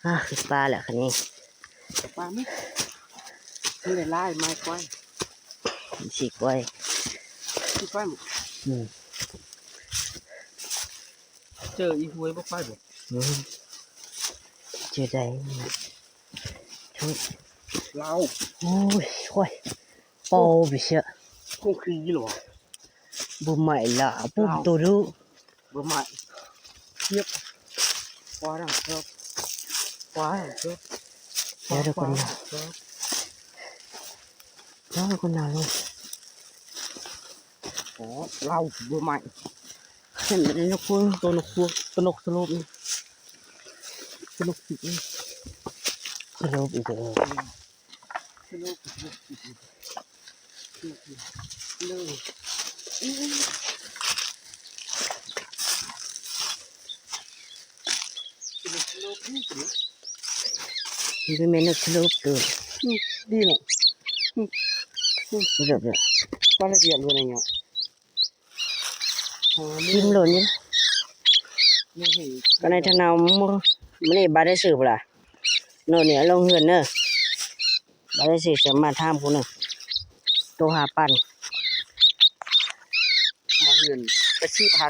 ອາ ຄືປາແຫຼະຄັນນີ້ ປາມີ ມັນໄດ້ຫຼາຍ ໄມ້ກ້ອຍ ຊິກ້ອຍ ຊິກ້ອຍ ອືມ ເຈີອີຫວຍບໍ່ໄປບໍ່ ອືມ ເຈີໄດ້ ລາວ ໂອ້ຍ ໂອ້ຍ ເປົ່າໄປເສຍ ຄົງຂີ່ເຫຼືອ ບໍ່ໄໝລາວ ປຸ້ມໂຕດຸ ບໍ່ໄໝ ສຽບ ຂວາທາງເກີບ ຂວາທາງເກີບ ດຽວກ່ອນນະ ດຽວກ່ອນນະ ໂອ້ ລາວບໍ່ໄໝ ເຫັນນະ ໂຕນົກ ໂຕນົກສະໂລບນີ້ ໂຕນົກປີກນີ້ ສະໂລບອີກແລ້ວ. ມັນເປັນແມ່ນົກສະໂລບໂຕ ອືມ ດີເນາະ ອືມ ອືມ ເດີ ປາລະດຽນເວີນຫຍັງ ຖິ້ມໂລດນີ້ ກໍໃນທາງເຮົາມື້ນີ້ບາດໄດ້ຊື້ພຸ້ນລະ ໂນນີ້ລົງເຮືອນເດີ ບາດໄດ້ຊື້ສາມາດຖາມຜູ້ໜຶ່ງ ໂຕຫາປັນ ມາເຮືອນ ໄປຊື້ຫາ